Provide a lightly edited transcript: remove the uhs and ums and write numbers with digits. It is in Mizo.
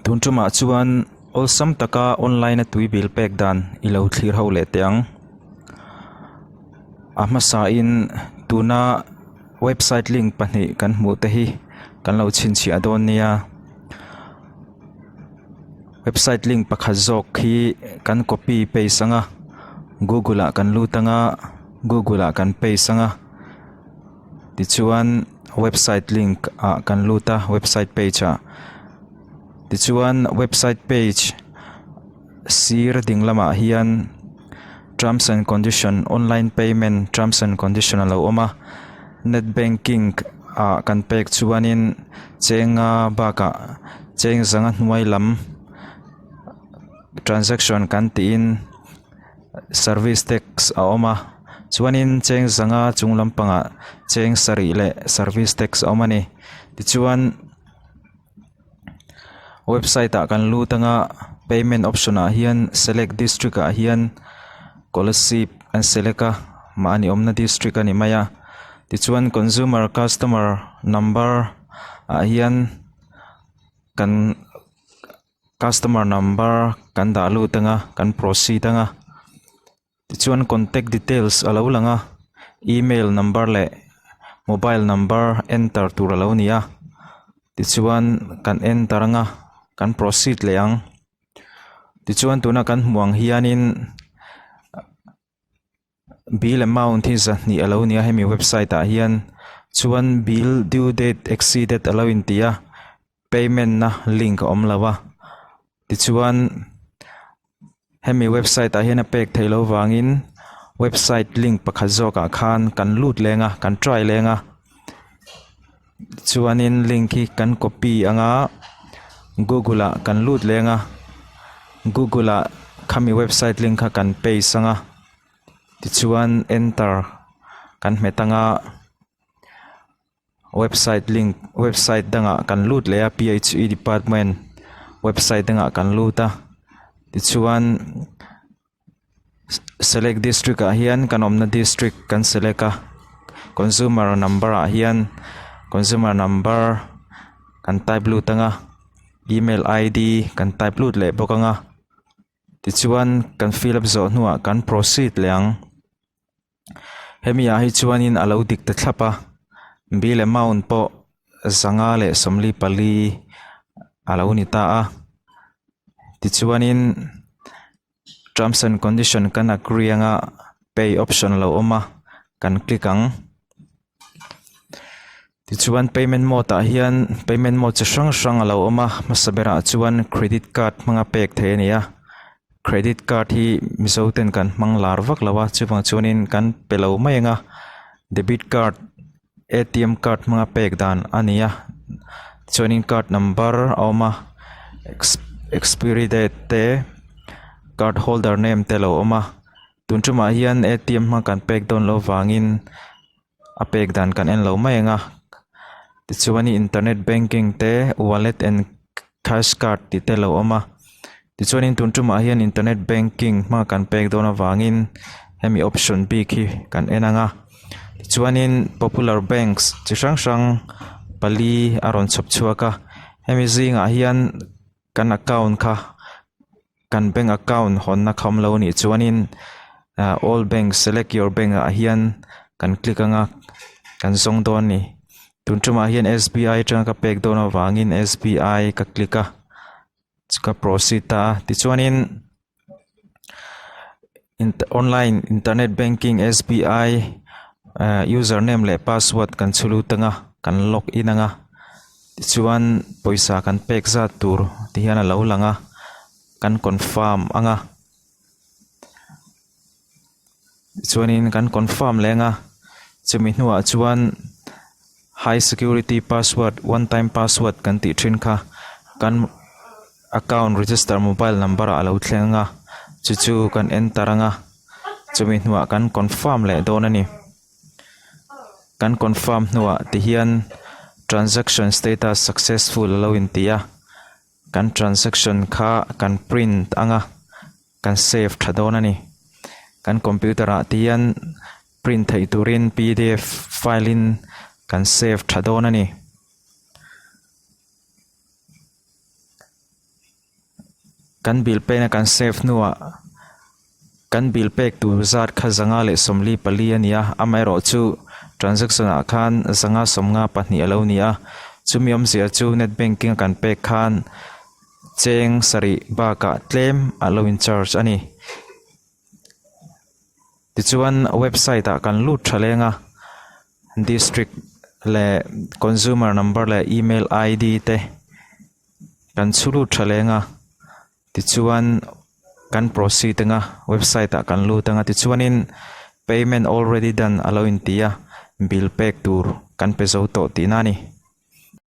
Tun tumah chuan awlsam taka online a tui bill pek dan i lo thlir ho leh teh ang. A hmasain tuna website link pahnih kan hmuh te hi kan lo chhinchhiah dawn nia. Website link pakhat zawk hi kan copy paste ang a, google ah kan lut ang a, google ah kan paste ang a. Tichuan website link ah kan lut a website page ah tichuan website page sir ding lamah hian terms and condition online payment terms and condition a lo awm a net banking ah kan pek chuanin chenga bakah cheng zanga hnuai lam transaction kan tiin. Service tax a awm a chuanin cheng zanga chung lampangah cheng sarih leh service tax a awm a ni tichuan website ah kan lut anga payment option ah hian select district ah hian kolasib an select a mahni awmna district a ni mai a tichuan consumer customer number ah hian kan. Customer number kan dah lut anga kan proceed anga tichuan contact details a lo lang a email number leh mobile number enter tur a lo ni a tichuan kan enter anga kan proceed leh ang tichuan tuna kan hmuh ang hianin. Bill amount hi zahnih a lo ni a hemi website ah hian chuan bill due date exceeded a lo inti a payment na link a awm lo a tichuan hemi website ah hian a pek theih loh vangin website link pakhat zawk ah khan kan lut leng a kan try leng a chuanin link hi kan copy anga google ah kan lut leng a google ah khami website link kha kan paste anga. Tichuan enter kan hmet anga website link website dangah kan lut leh a p h e department website dangah kan lut a tichuan select district ah hian kan awmna district kan select a consumer number ah hian consumer number kan type lut anga email i d kan type lut leh bawk anga. Tichuan kan fill up zawh hnuah kan proceed leh ang. Hemi ah hi chuanin a lo dik ta thlap a, bill amount pawh zanga leh 44 a lo ni ta a. Tichuanin terms and condition kan agree anga pay option a lo awm a, kan click ang. Tichuan payment mode ah hian payment mode chi hrang hrang a lo awm a hmasa berah chuan credit card hmanga pek theih a ni a credit card hi mizo ten kan hmang lar vak lo a chuvang chuanin kan pe lo mai ang a debit card A T M card hmanga pek dan a ni a chuanin card number a awm a expiry date te card holder name te a lo awm a tun tumah hian A T M hmang kan pek dawn loh vangin. A pek dan kan en lo mai ang a tichuan internet banking te wallet and cash card tih te a lo awm a tichuanin tun tumah hian internet banking hma kan pek dawn avangin hemi option bik hi kan en ang a tichuanin popular banks chi hrang hrang pali a rawn chhawp chhuak a hemi zingah hian kan account kha kan bank account hawnna kha awm lo anih chuanin ah all bank select your bank ah hian kan click anga kan zawng dawn a ni tun tumah hian s b i atanga ka pek dawn avangin s b i ka click a ka proceed ta a tichuanin online internet banking s b i ah user name leh password kan chhu lut anga kan log in anga tichuan pawisa kan pek zat tur ti hian a lo lang a kan confirm anga chuanin kan confirm leh anga chumi hnuah chuan high security password one time password kan tih thin kha kan account register mobile number ah a lo thleng anga chu chu kan enter anga chumi hnuah kan confirm leh dawn a ni. Kan confirm hnuah tihian transaction status successful a lo inti a kan transaction kha kan print anga kan save tha dawn a ni kan computer ah te hian print theih turin pdf file in kan save tha dawn a ni. Kan bill pekna kan save hnuah kan bill pek tur zat kha 144 a ni a, amaherawhchu transaction ah khan 152 a lo ni a, chumi awmzia chu net banking a kan pek khan cheng sarih bakah tlem a lo in charge a ni. Tichuan website ah kan lut tha leng a, district leh consumer number leh email id te kan chhu lut tha leng a, tichuan kan proceed anga website ah kan lut anga tichuanin payment already done a lo inti a, bill pek tur kan pe zo tawh tihna a ni.